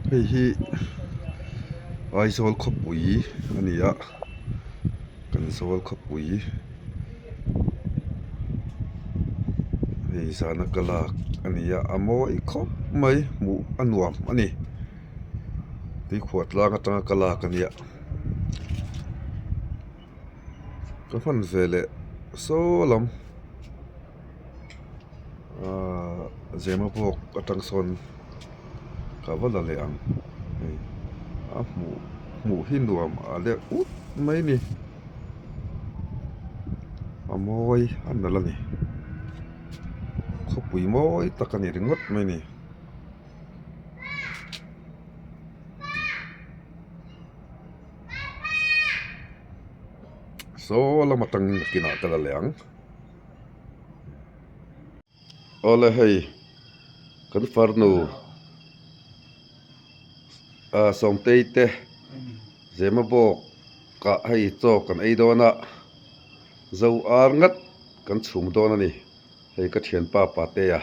Hei hi Aizawl khawpui a ni a kan zawl khawpui hei zana ka lak a ni a a mawi khawp mai hmuh a nuam a ni tuikhuah tlang atanga ka lak a nia ka hman ve leh saw lam. Ahh Zemabawk atang sawn ka va la leh ang hei a hmuh hmuh hi nuam a leh ut mai a ni a mawi a nalh a ni khawpui mawi tak a ni ringawt mai a ni. Saw lam atangin nakinah ka la leh ang. Awle hei kan farnu ah Sawmtei te Zemabawk ah hei chaw kan ei dawn a zo ar ngat kan chhum dawn a ni hei ka thianpa Patea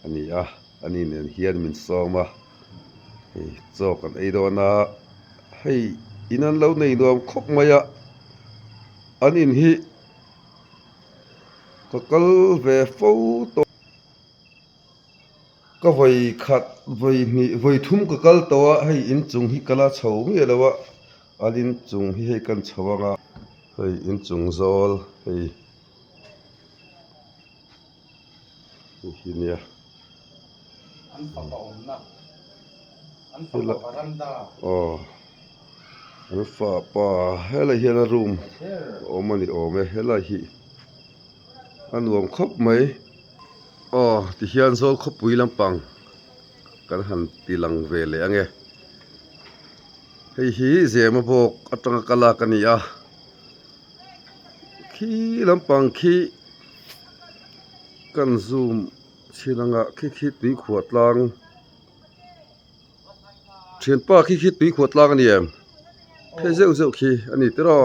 a ni a ani nen hian min sawm a hei chaw kan ei dawn a hei in an lo nei nuam khawp mai a an in hi. Ka kal ve fo tawh. Ka vawi khat, vawi hnih, vawi thum ka kal tawh a, hei inchung hi ka la chho miah lo a, an inchung hi hei kan chho ang a, hei inchung zawl hei hei hi nia. An fapa awmna, an fapa varanda. Aw. An fapa helai hian a room awm a ni awm e helai hi a nuam khawp mai aw tihian zawl khawpui lampang kan han ti lang ve leh ange hei hi zema bawk atanga ka lak a ni a khi lampang khi kan zoom chhin anga khi khi tuikhuah tlang. Thianpa khi khi tui khuah tlang a ni em? Phei zeuh zeuh khi a ni tiraw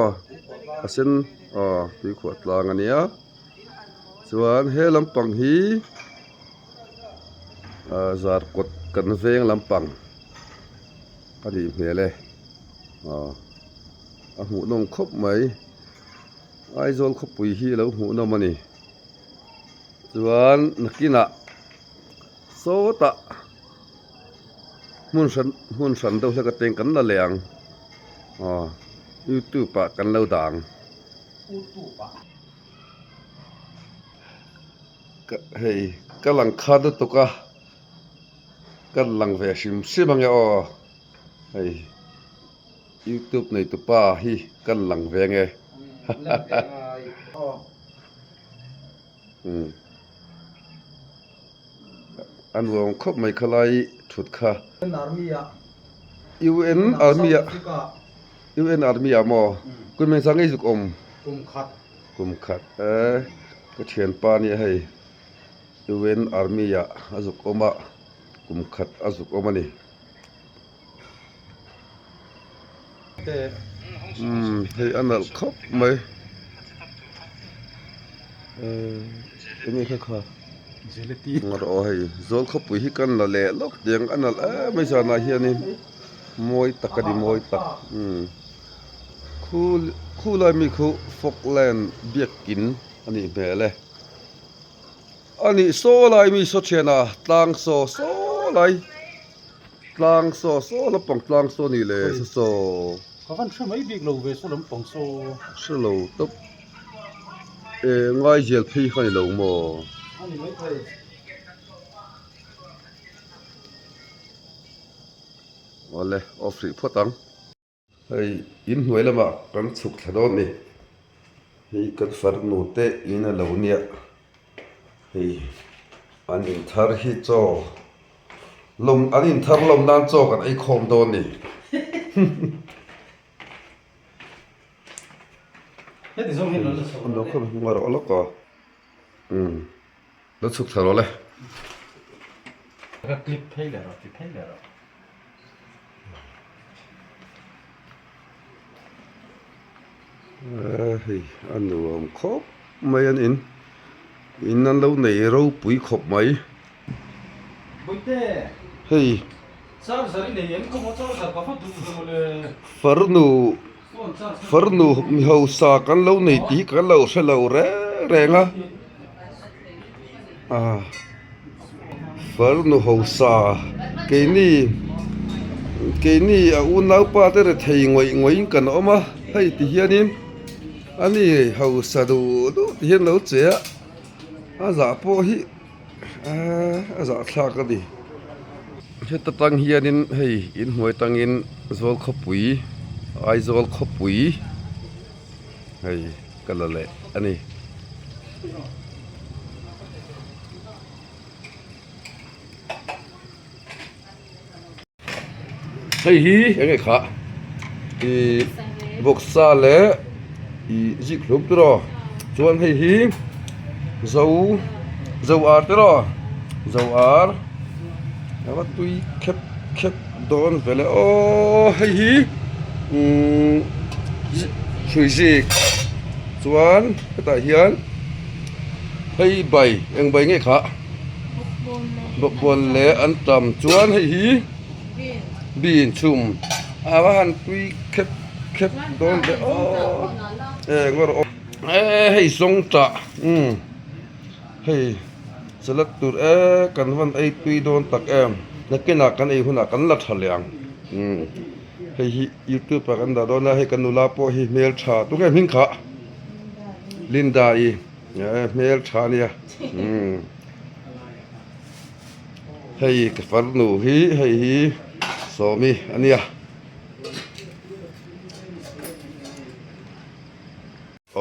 a sen aw tui khuah tlang a nia chuan he lampang hi ah zarkawt kan veng lampang a nih hmel e aw a hmuhnawm khawp mai Aizawl khawpui hi a lo hmuhnawm a ni chuan nakinah sawtah. Hmun hran hmun hran deuh hlek ateng kan la leh ang aw youtube ah kan lo dah ang ka hei ka lang khat lutuk a ka lang ve hrim hrim ange aw hei youtube nei tupa hi ka lang ve ange umm. A nuam khawp mai kha lai thut kha. UN Army ah UN Army ah maw kum engzah ngei zuk awm? Kum khat e ka thianpa nia hei UN Army ah a zuk awm a kum khat a zuk awm a ni. Umm hei a nalh khawp mai eng nge kha kha aw hei zawl khawpui hi kan la leh lawk tiang a nalh em mai zanah hianin mawi tak a ni mawi tak umm khu khulai mi khu falkland biakin a nih hmel e a nih saw lai mi saw thiana tlang saw saw lai. Tlang saw saw lampang tlang saw ni le saw saw. Ka van hre mai bik lo ve saw lampang saw. Hre lo tawp. E ngaizial phei kha ni lo maw? A ni mai thei. Awle off rih phawt ang. Hei inhnuai lamah kan chhuk thla dawn ni. Hei kan farnu te in a lo nia. Hei an inthar hi chaw lawm an inthar lawm nan chaw kan ei khawm dawn ni. Heti zawng hian an la chho An lo khawm a rawh lawk a. Umm lo chhuk thla rawh le. Ka clip phei leh rawh ti phei leh rawh. Hei a nuam khawp mai an in in an lo nei ropui khawp mai hei Farnu farnu mi hausa kan lo nei tih hi kan lo hre lo reng reng a ah farnu hausa keini keini a unaupa te rethei ngawih ngawih in kan awm a hei ti hianin ani hausa duh duh ti hian lo che a a zah pawh hi. Eee a zahthlak a ni heta tang hianin hei inhnuai tangin zawl khawpui Aizawl khawpui hei ka la leh a ni. Hei hi eng nge kha ih vawksa leh ih zik hlum te raw chuan hei hi zo zo ar te raw zo ar a va tui khep khep dawn ve le aw hei hi umm hrui zik chuan hetah hian hei bai eng bai nge kha. Bawkbawn leh an tam chuan hei hi bean chhum a va han tui khep khep dawn ve aw eng erawh aw e hei zawng tah umm hei salad tur e kan van ei tui dawn tak em nakinah kan ei hunah kan la tha leh ang umm hei hi youtube ah kan dah dawn a hei kan nula pawh hi hmeltha tunge hming kha Linda i. Hmel tha ania hei ka farnu hi hei hi sawmi ania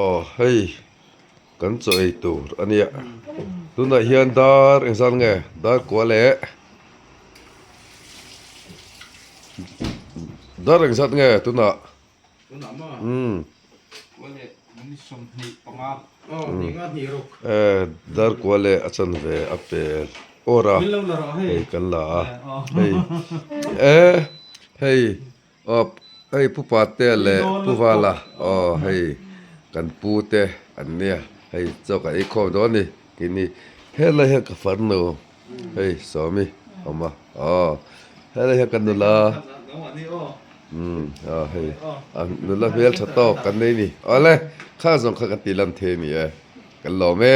aw hei kan chaw ei tur ania tunah hian dar engzat nge dar kua leh dar engzat nge tunah. Darkua leh a chanve a pel awr a hei kan la a hei e hei aw hei pu Patea leh pu Vala aw hei kan pu te an nia hei chaw kan ei khawm dawn a ni keini helai hian ka farnu hei Sawmi a awm a aw helai hian ka nula. Umm aw hei a nula hmel tha tawk kan nei ni awle kha zawng kha ka ti lan thei a ni e kan lawm e.